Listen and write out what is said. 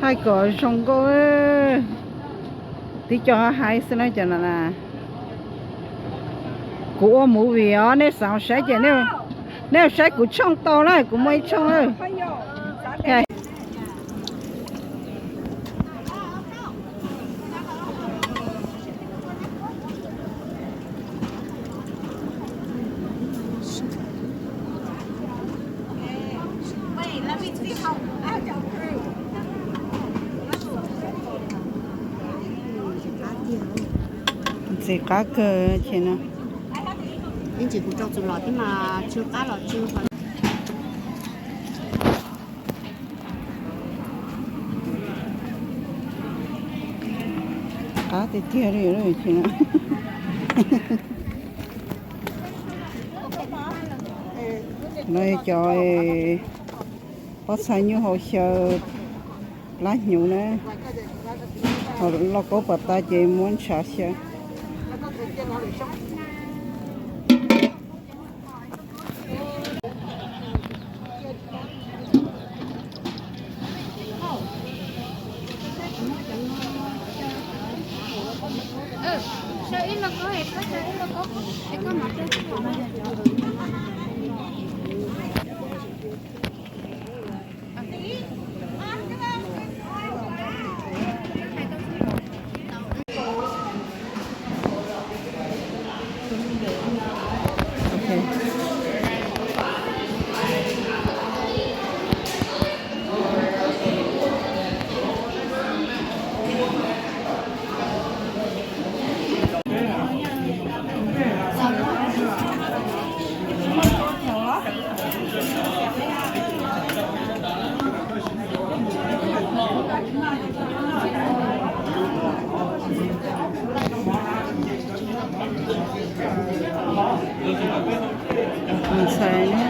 Thaij kom zoo nkauj. Tib co hais xwb na cov no na. Kuv ua movie os, nej xav saib ces nej saib kuv tshooj tau na, kuv muaj ib tshooj na. Ntxim qab kawg ces no. Ib ntsis kuv rau txus los thiab mas tsw qab los tsw. Qab tiag tiag li ces no. No cov pob txha nyuj hauv xyaw plab hnyuv na. Ho lauj kaub pas tas ces muab ntshav xyaw. Ntxhais na.